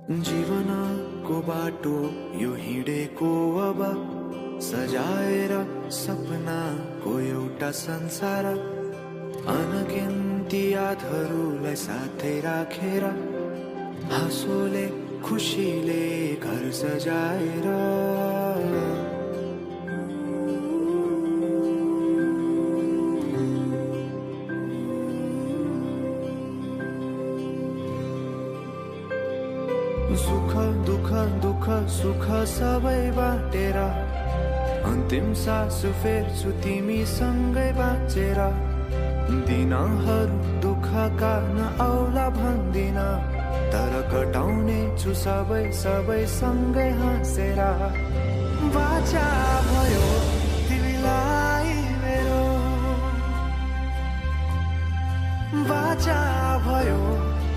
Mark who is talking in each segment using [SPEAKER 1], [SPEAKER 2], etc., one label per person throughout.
[SPEAKER 1] जीवनको बाटो यो हिँडेको अब सजाएर सपनाको एउटा संसार, अनगिन्ती यादहरूलाई साथै राखेर हाँसोले खुसीले घर सजाएर सुख दुख दुख सुख सबै बाटेर अन्तिम सास फेर्छु तिमीसँगै बाँचेर। दिनहरू दुःखका नआउला भन्दिन, तर कटाउने छु सबै सबै सँगै हाँसेर। बाचा भयो तिमीलाई मेरो, बाचा भयो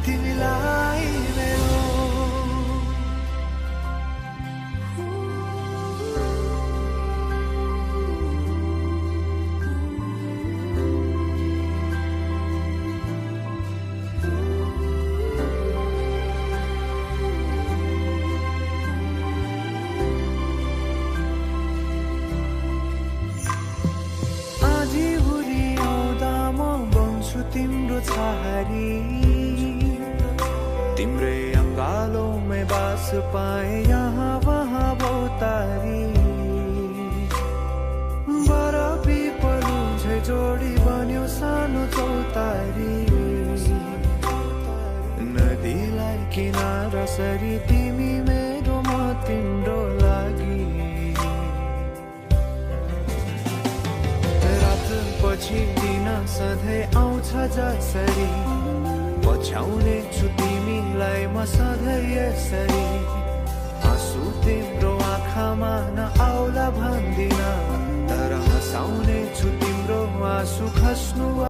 [SPEAKER 1] तिमीलाई मेरो। तिम्रो छहारी तिम्रै अङ्गालोमै बास पाए यहाँ वहाँ बहुतारी। बर पिपलु झै जोडी बन्यो सानो चौतारी, नदीलाई किनारा सरी तिमी मेरो म तिम्रो लागि। रात पछि दिन सधैँ आउँछ जसरी, पछ्याउने छु तिमीलाई म सधैँ यसरी। आँसु तिम्रो आँखामा नआउला भन्दिन, तर हँसाउने छु तिम्रो आँसु खस्नु